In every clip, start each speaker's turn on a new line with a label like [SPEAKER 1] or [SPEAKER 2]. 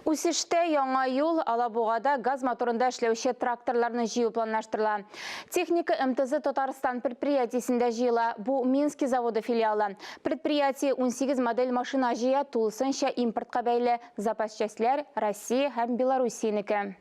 [SPEAKER 1] Үсештә яңа юл Алабугада газ моторында эшләүче тракторларны җыю планлаштырыла. Техника МТЗ Татарстан предприятиесендә җыела. Бу Минский заводы филиалы. Предприятие 18 модель машина җыя, тулысынча импортка бәйле, запас частьләр Россия һәм Белоруссиянеке.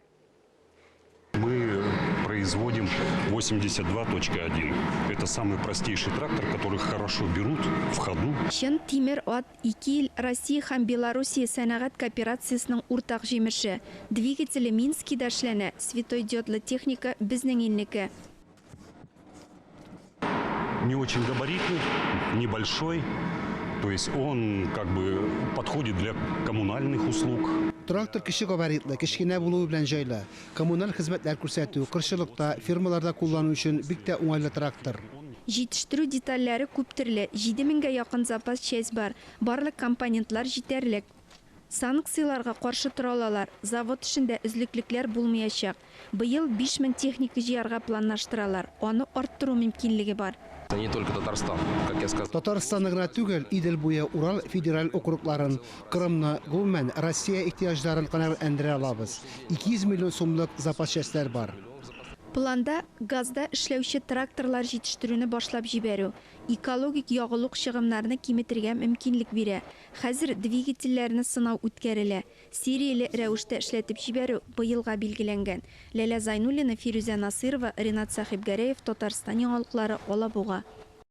[SPEAKER 2] Мы производим 82.1. Это самый простейший трактор, который хорошо берут в ходу.
[SPEAKER 3] Чын тимер ат, ике ил, Россия һәм Белоруссия сәнәгать кооперациясенең уртак җимеше. Двигателе Минскида эшләнә, светодиодлы техника безнең илнеке.
[SPEAKER 2] Не очень габаритный, небольшой, то есть он как бы подходит для коммунальных услуг.
[SPEAKER 4] Трактор кече габаритлы, кечкенә булуы белән җайлы. Коммуналь хезмәтләр күрсәтү, кырчылыкта, фермаларда куллану өчен бик тә уңайлы трактор.
[SPEAKER 3] Җитештерү детальләре күптөрле, 7 меңгә якын запас часть бар, барлык компонентлар җитәрлек. Санкцияләргә каршы тора алалар, завод эшендә өзлеклекләр булмыячак. Быел 5000 техника җыярга планлаштыралар, аны арттыру мөмкинлеге бар.
[SPEAKER 5] Не только Татарстан, как я сказал.
[SPEAKER 4] Татарстанны гына түгел, Идел буе, Урал федераль округларын, Кырымны, гомумән, Россия ихтыяҗларын канәгатьләндерә алабыз. 200 миллион сумлык запас частьләр бар.
[SPEAKER 3] Планда, газда эшләүче тракторлар җитештерүне башлап җибәрү, экологик ягулык чыгымнарны киметергә мөмкинлек бирә. Хәзер двигательләрне сынау үткәрелә. Серияле рәвештә эшләтеп җибәрү быелга билгеләнгән. Ләлә Зайнуллина, Фирүзә Насыйрова, Ринат Сәхибгәрәев, Татарстан яңалыклары, Алабуга.